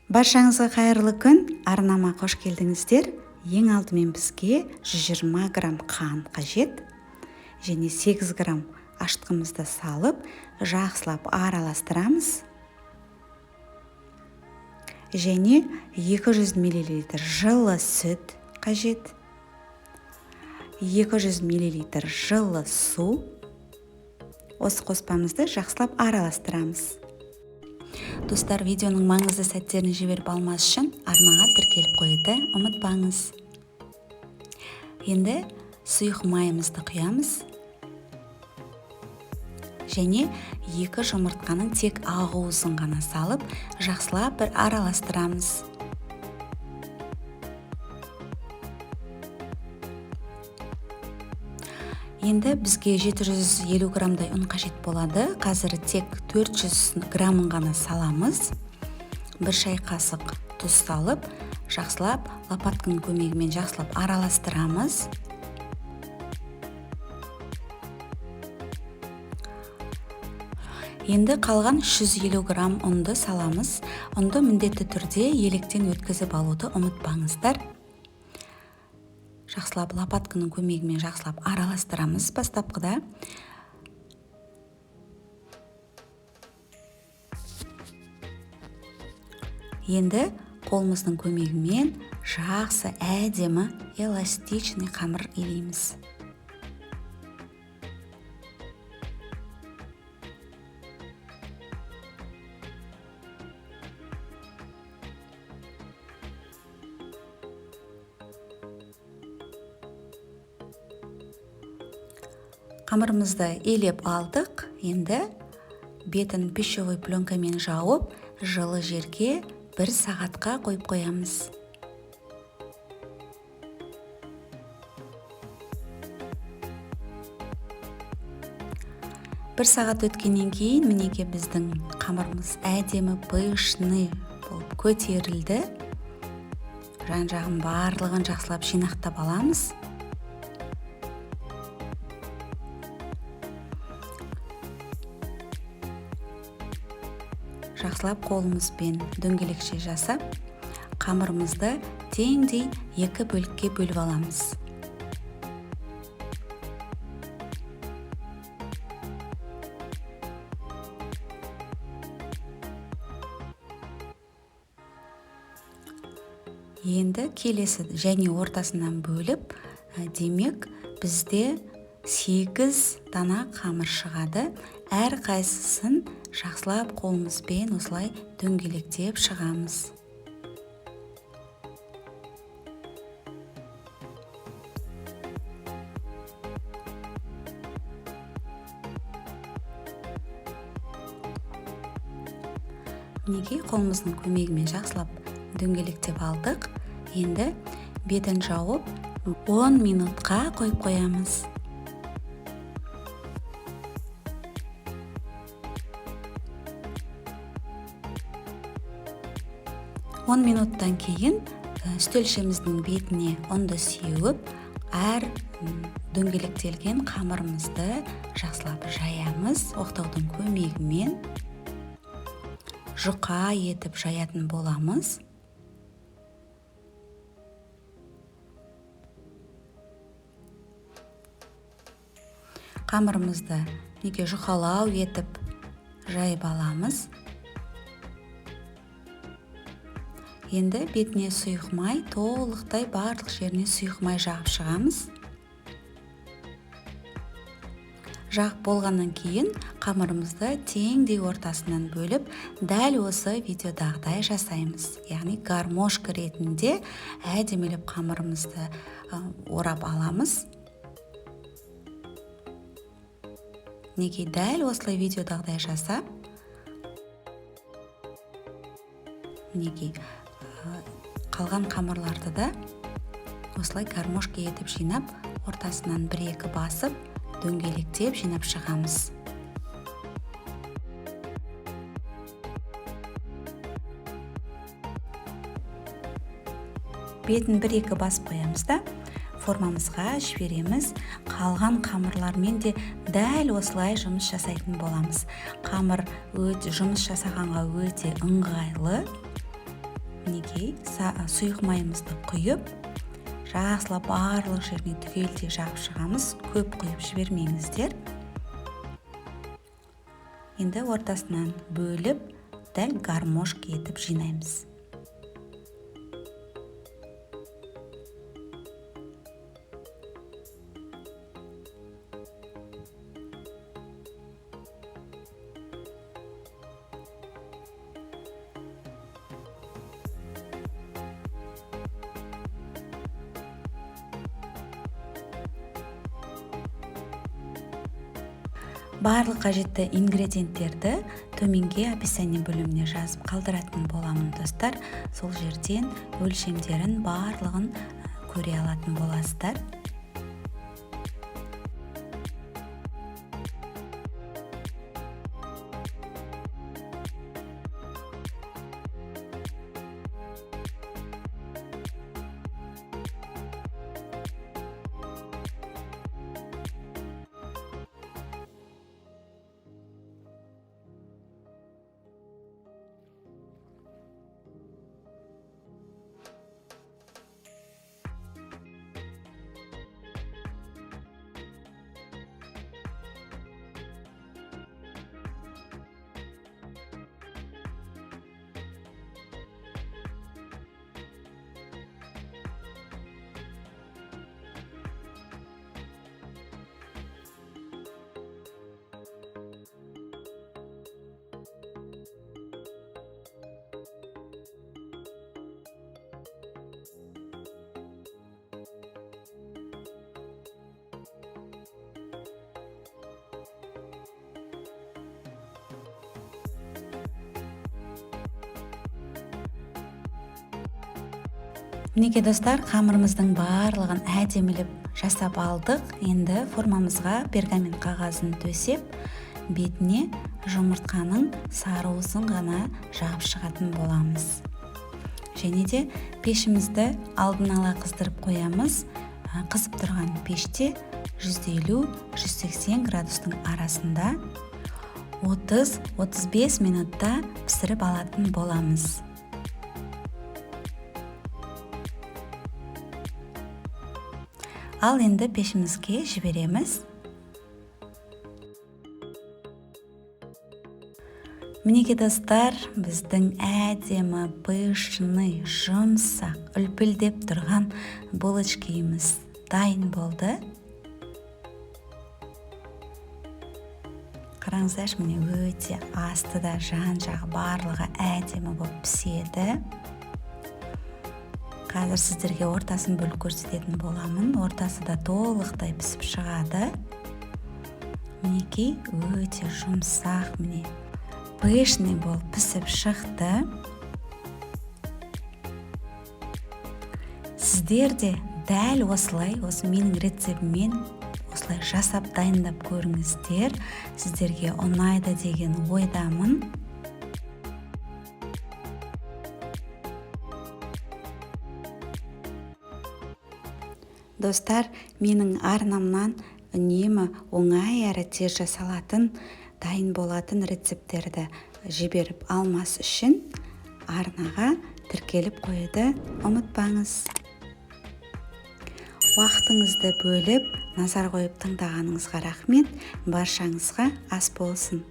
Баршаңызға қайырлы күн, арнама қош келдіңіздер. Ең алдымен бізге 120 грамм қант қажет және 8 грамм ашытқымызды салып, жақсылап араластырамыз. Және 200 миллилитр жылы сүт қажет. 200 миллилитр жылы су. Осы қоспамызды жақсылап араластырамыз. Достар, видеоның маңызды сәттерін жіберіп алмас үшін арнаға тіркеліп қоюды ұмытпаңыз. Енді сұйық майымызды құямыз. Және 2 жұмыртқаның тек ағуызын ғана салып, жақсылап бір араластырамыз. Енді бізге 750 граммдай ұн қажет болады. Қазір тек 400 граммын ғана саламыз. 1 шай қасық тұз салып, жақсылап лопатканың көмегімен жақсылап араластырамыз. Енді қалған 350 грамм ұнды саламыз. Ұнды міндетті түрде електен өткізіп алуды ұмытпаңыздар. Жақсылап лопатканың көмегімен жақсылап араластырамыз бастапқыда. Енді қолымыздың көмегімен жақсы, әдемі, эластичный қамыр илейміз. Қамырымызды илеп алдық. Енді бетін пищевой пленкамен жауып, жылы жерге 1 сағатқа қойып қоямыз. 1 сағат өткеннен кейін мінекей біздің қамырымыз әдемі пышный болып көтерілді. Жан-жағын барлығын жақсылап жинақтап аламыз. Жақсылап қолымызбен дөңгелекше жасап, қамырымызды теңдей 2 бөлікке бөліп аламыз. Енді келесі және ортасынан бөліп, демек бізде 8 дана қамыр шығады. Әр қайсысын жақсылап қолымызбен осылай дөңгелектеп шығамыз. Мінекей қолымыздың көмегімен жақсылап дөңгелектеп алдық. Енді бетін жауып 10 минутқа қойып қоямыз. 10 минуттан кейін үстелшеміздің бетіне ұнды сеуіп, әр дөңгелектелген қамырымызды жақсылап жаямыз. Оқтаудың көмегімен жұқа етіп жаятын боламыз. Қамырымызды неге жұқалау етіп жайып аламыз. Енді бетіне сұйық май, толықтай барлық жеріне сұйық май жағып шығамыз. Жағып болғаннан кейін қамырымызды теңдей ортасынан бөліп, дәл осы видеодағыдай жасаймыз. Яғни гармошка ретінде әдемілеп қамырымызды орап аламыз. Мінекей дәл осылай видеодағыдай жасап, мінекей қалған қамырларды да осылай гармошка етіп жинап, ортасынан бір-екі басып, дөңгелектеп жинап шығамыз. Бетін бір-екі басып қоямыз да, формамызға жібереміз. Қалған қамырлармен де дәл осылай жұмыс жасайтын боламыз. Қамыр жұмыс жасағанға өте ыңғайлы. Мінекей, сұйық майымызды құйып, жақсылап барлық жеріне түгелдей жағып шығамыз. Көп құйып жібермеңіздер. Енді ортасынан бөліп, дәл гармошка етіп жинаймыз. Барлық қажетті ингредиенттерді төменге описание бөліміне жазып қалдыратын боламын, достар. Сол жерден өлшемдерін барлығын көре алатын боласыздар. Мінекей, достар, қамырымыздың барлығын әдемілеп жасап алдық. Енді формамызға пергамент қағазын төсеп, бетіне жұмыртқаның сары уызын ғана жағып шығатын боламыз. Және де пешімізді алдын ала қыздырып қоямыз. Қызып тұрған пеште 150-180 градустың арасында 30-35 минутта пісіріп алатын боламыз. Ал енді пешімізге жібереміз. Мінекей, достар, біздің әдемі, пышный, жұмсақ, үлпілдеп тұрған булочкиміз дайын болды. Қараңыздаршы, міне өте асты да жан-жағы барлығы әдемі болып піседі. Қазір сіздерге ортасын бөліп көрсететін боламын. Ортасы да толықтай пісіп шығады. Мінекей, өте жұмсақ, міне пышный болып пісіп шықты. Сіздер де дәл осылай, осы менің рецептіммен осылай жасап дайындап көріңіздер. Сіздерге ұнайды деген ойдамын. Достар, менің арнамнан үнемі оңай әрі тез жасалатын, дайын болатын рецепттерді жіберіп алмас үшін арнаға тіркеліп қоюды ұмытпаңыз. Уақытыңызды бөліп, назар қойып тыңдағаныңызға рахмет. Баршаңызға ас болсын.